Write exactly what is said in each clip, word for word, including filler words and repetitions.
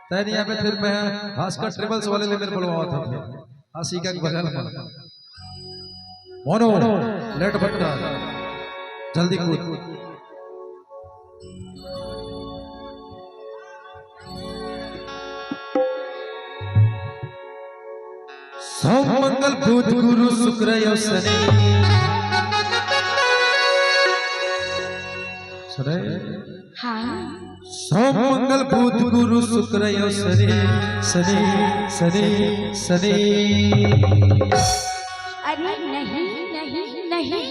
तैं नहीं आबे, फिर मैं भास्कर ट्रेवल्स वाले ले मेरे बुलवावत हंव। हाँ, सीका के बगल में। मोनो, लेट बटका, जल्दी कूद। सोम, मंगल, बुध, गुरु, शुक्र अउ शनि। सुने? हाँ। सोम, मंगल, बुध, गुरु, शुक्र अउ शनि, शनि, शनि, शनि। अरे नहीं, नहीं, नहीं।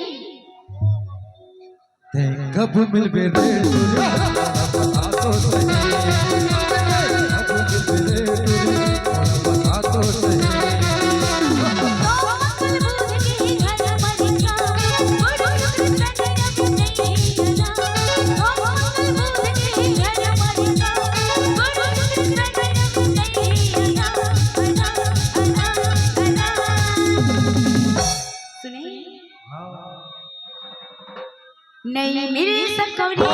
तैं कब मिलबे रे टूरी, बता तो सही। कब मिलबे रे टूरी, बता तो सही। सुने? हाँ। नहीं मिल सकोरी।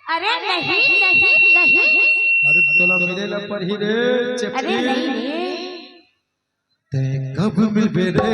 अरे नहीं, नहीं, नहीं। अरे तोला मिले ला परही रे, अरे चपटी। नहीं रे। तैं कब मिलबे रे?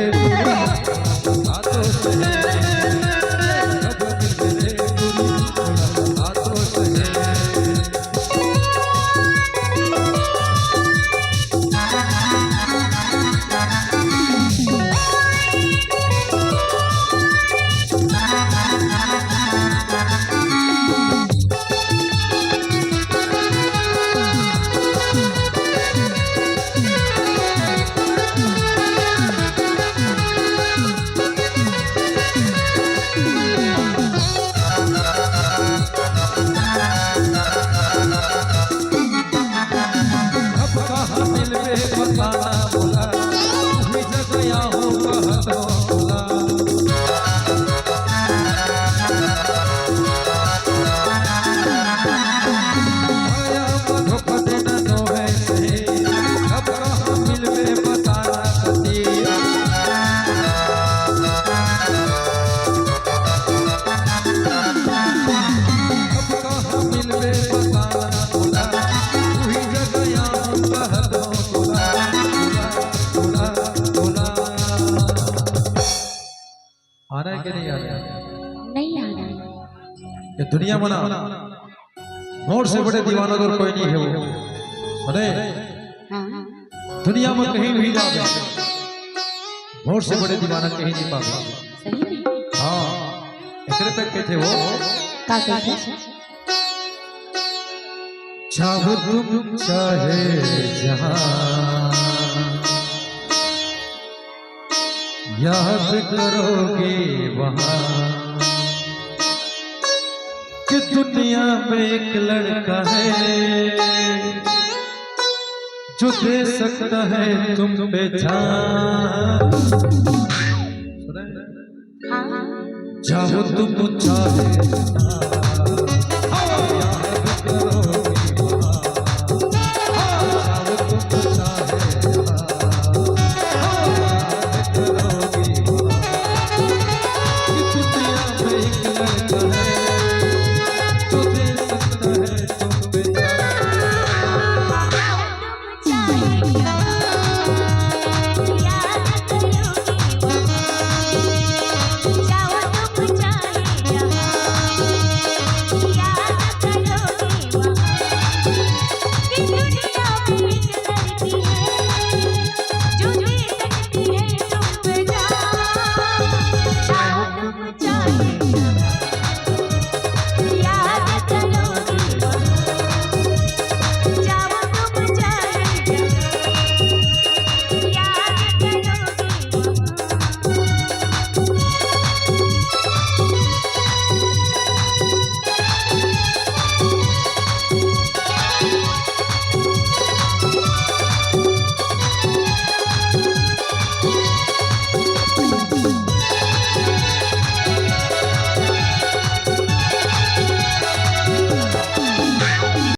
आना है कि नहीं आना है? नहीं आना है। ये दुनिया मना, मोर से बड़े दीवाना तो कोई नहीं है वो। सुने? हाँ। दुनिया में कहीं भी जावे, मोर से बड़े दीवाना कहीं नहीं पावे। सही में? हाँ। एकरे तक के थे वो। का कहते? चाहो तुम चाहे जहां, याद करोगे वहां कि दुनिया में एक लड़का है जो दे सकता है तुम पे जान। हाँ। चाहो तुम चाहे